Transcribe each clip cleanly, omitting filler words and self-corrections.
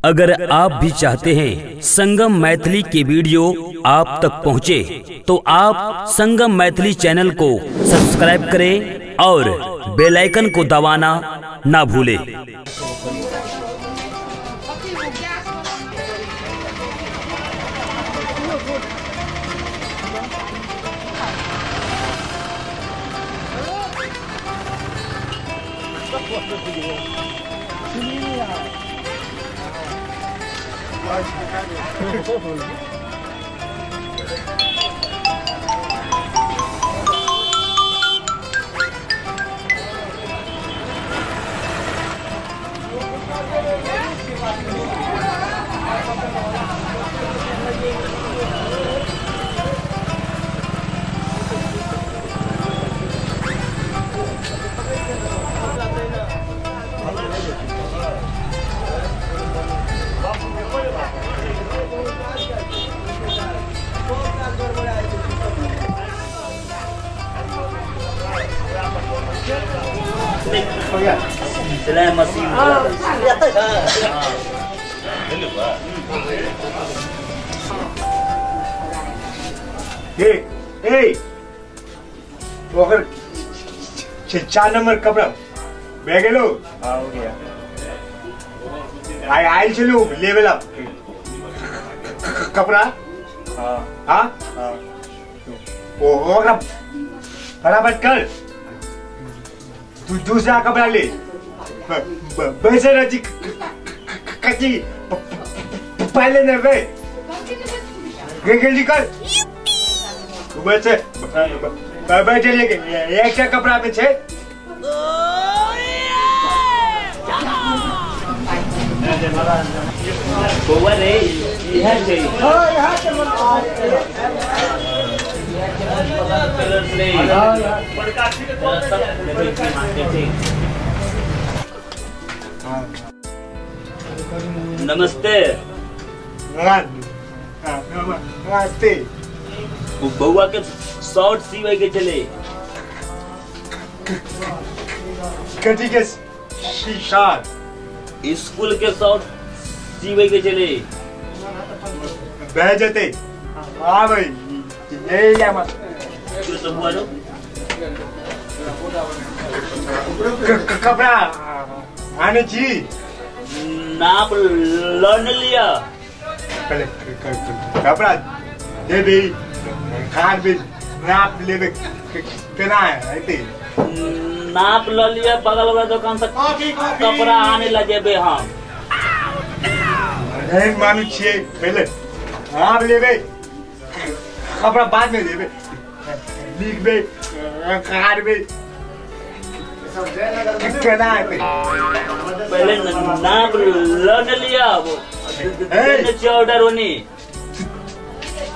अगर आप भी चाहते हैं संगम मैथिली के वीडियो आप तक पहुंचे, तो आप संगम मैथिली चैनल को सब्सक्राइब करें और बेल आइकन को दबाना ना भूलें। सिलाई मशीन ए ओकर 4 नंबर कपड़ा भए गेलो। हां हो गया। आइ आइल छलू लेवेला कपड़ा। हां हां हां ओकरा फटाफट कर, तू दूसरा कपड़ा ले। वैसे रजी कची पहले ने वे जल्दी कर। वैसे बैठे लेके एक कपड़ा पे छे। बउआ रे इहा छै। हां इहा छै नमस्ते। नमस्ते। बउआ के शर्ट सिवे के चले। कथी के शर्ट? स्कूल के शर्ट सिवे के चले। भए जेतै। हां भाई ये या मत कपड़ा आने छी। नाप ल लिया। पहले कपड़ा देबी खान भी नाप लेबे केना हेतै? नाप ल लिया, बगल वाला दुकान से कपड़ा आने ला जेबे हम। नहीं मानू छियै, पहले नाप लेबे कपड़ा बाद में देबे, लिखबे काटबे केना हेतै? पहले नाप ल लिया। वो ऑर्डर होनी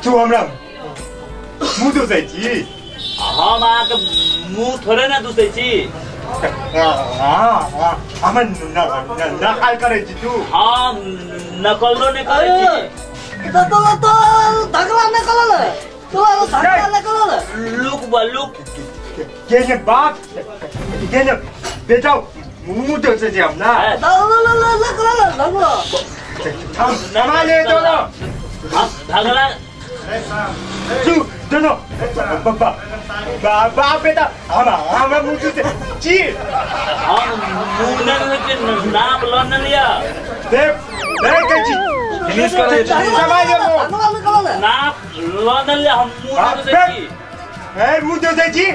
तू हमरा मुंह दुसै छी। हम अहाँके मुंह थोड़े ना दुसै छी। हां हमर नकल करै छी तू। हम नकलो नै करै छी। तो तो धगला नकल तो धगला नकल। लुक बा लुक के ने बाप के ने बेटा मुंह दुसै छी हम ना। धगला संभाले दोनों। धगला तू दोनों बाबा बाप बेटा हम हम मुंह दुसै छी। हम मुंह ने नाप ल न लिया। देख देख छी फिनिश कर संभाले नाप ल न लिया। हम मुंह दुसै छी। ए मुंह दुसै छी।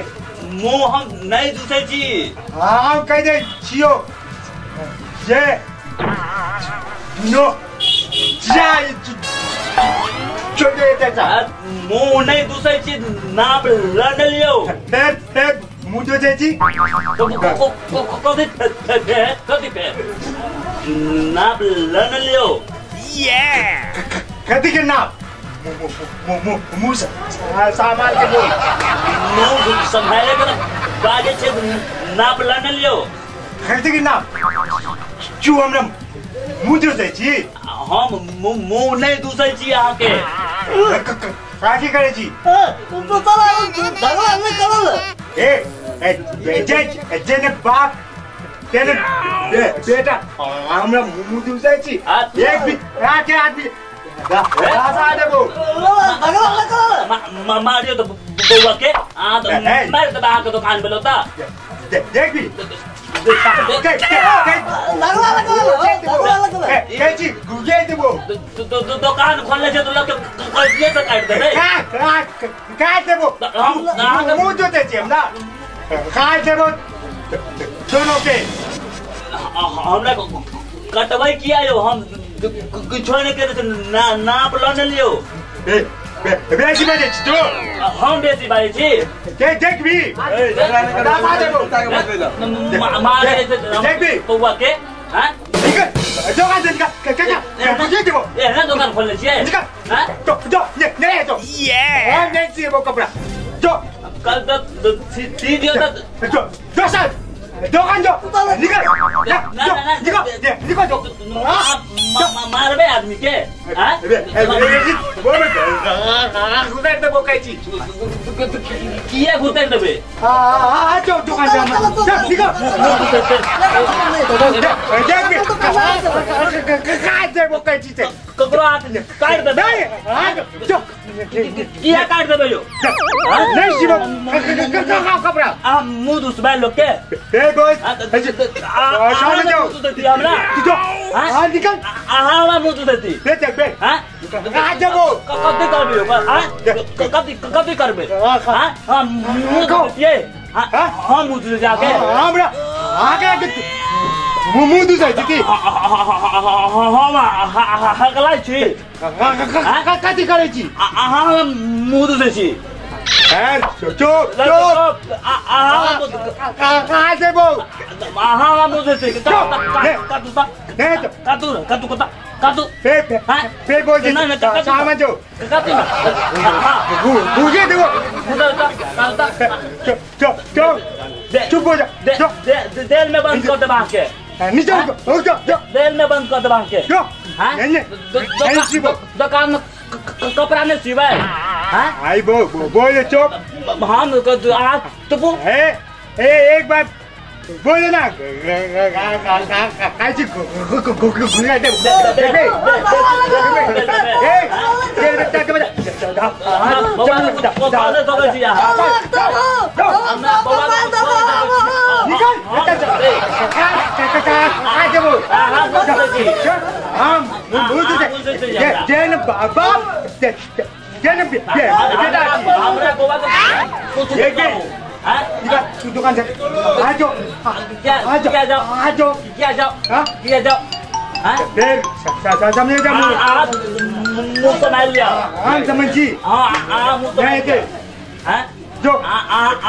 मुंह हम नहीं दुसै छी। हां हम कह दे छियो जे नो जा छोड़े चाचा। मुंह नहीं दुसै छी, नाप ल न लियो। फेर फेर मुंह दुसै छी। कथी कथी फेर नाप ल न लियो। ये कथी के नाप? मुंह सामान के बोल। मुंह संभाले के बाजे छे। नाप ल न लियो। कथी के नाप? चू हमरा मुंह दुसै छी। हम मुंह नहीं दुसै छी अहाँके। काकी करै छी? ए ए जे जे ने बाप तेने बेटा हमरा मुँह दुसै छी एक भी के आदमी राजा देबो झगड़ा लगल मारियो तो बौआ के आ तो मार दे अहाँ के दुकान पे लोता देख भी झगड़ा लगल झगड़ा लगल के छी गुगे देबो दुकान खोलले छै तो लोग के कैसे से काट देबै काट देबो मुँह जोते छी हमरा काट देबो दोनों के हमरा कटबै किया यो हम किछो नहि करै छी नाप ल ने लियौ बेसी बाजै छी तू हम बेसी बाजै छी देख भी देख भी बौआ के हैं निकल दुकान से निकल के के देबो एहना दुकान खोलले छियै निकल तो जो नहीं तो ये हम नहीं सिबो कपड़ा जो कल तक सी दियो त जो जो सर दुकान जो निकल निकल निकल जो मारबे आदमी के हैं घुसाइ देबो कहै छी किया घुसाइ देबे हां जो दुकान से निकल काट देबो कहै छी ककरो हाथ काट देबे जो किया काट देबे यो नहीं सिबो कपड़ा आ मुंह दुसबै लोग के ए बॉस आ जाओ हमरा जो हां निकल अहाँ हमरा मुंह दुसैती बे बे हां आ जाबो कब करबे हां कब कब करबे हां हम मुंह दुसतिए हां मुंह दुस जाके हमरा आगे मुंह दुसै छी हम हकलै छी कथि करै छी अहाँ हमरा मुंह दुसै छी चुप चुप कहाँ देबो अहाँ हमरा मुंह दुसै छी काटू काटू काटू काटू फिर बोल छी सामान जो काटू बुझे देबो चुप चुप चुप हो जा जेल में बंद कर देबा के नीचे हो जा जेल में बंद कर देबा के हां दुकान में कपड़ा नहीं सिबै हां आई बो बोले चुप हम आ तो ए ए एक बार बोले ना काची घुसा दे दे ए बेटा के निकल हम जेन बाप जेन बेटा हमरा गोवा के निकल तू दुकान से आ जाओ क्या जाओ आ जाओ क्या जाओ क्या जाओ हां फिर समझ जा आप मुंह संभाल लिया हां समझ जी हां आ मुंह संभाल दे हां जो आ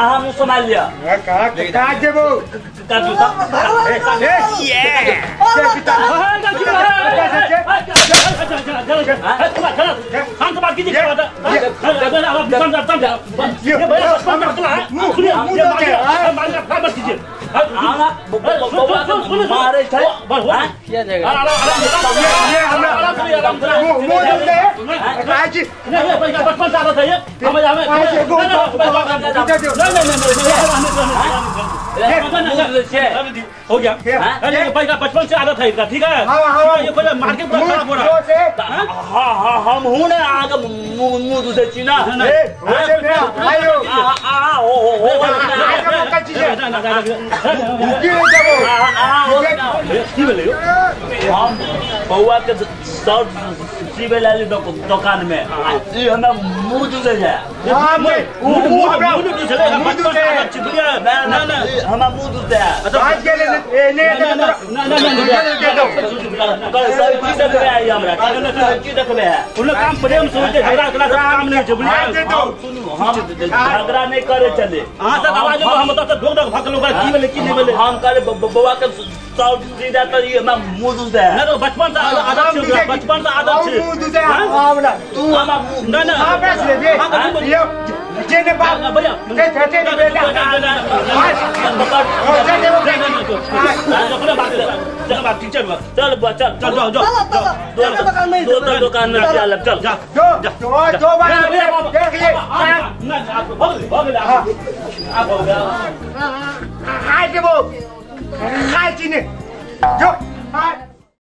आ मुंह संभाल लिया का का देबो का जूता ए ये हो गया बचपन से आदत है इसका, ठीक है? ये मार्केट पूरा खराब हो रहा है। हाँ हम हूँ ना आगे मुँह दूसरे चीना हम बउआ के शर्ट सिबे ला दुकान में हमें मुँह दूसरे जाए हमारा मुँह दूसरे काम प्रेम से होते, झगड़ा काम नहीं झगड़ा नहीं करे चले। हम हम करे बउआ के शर्ट सीधा तो ये हमारा मुँह दूसरे है। बचपन से आदत है, बचपन से आदत है। तू हमारा ना ना चल चल चल दुकान में चल चल दालचीनी जो।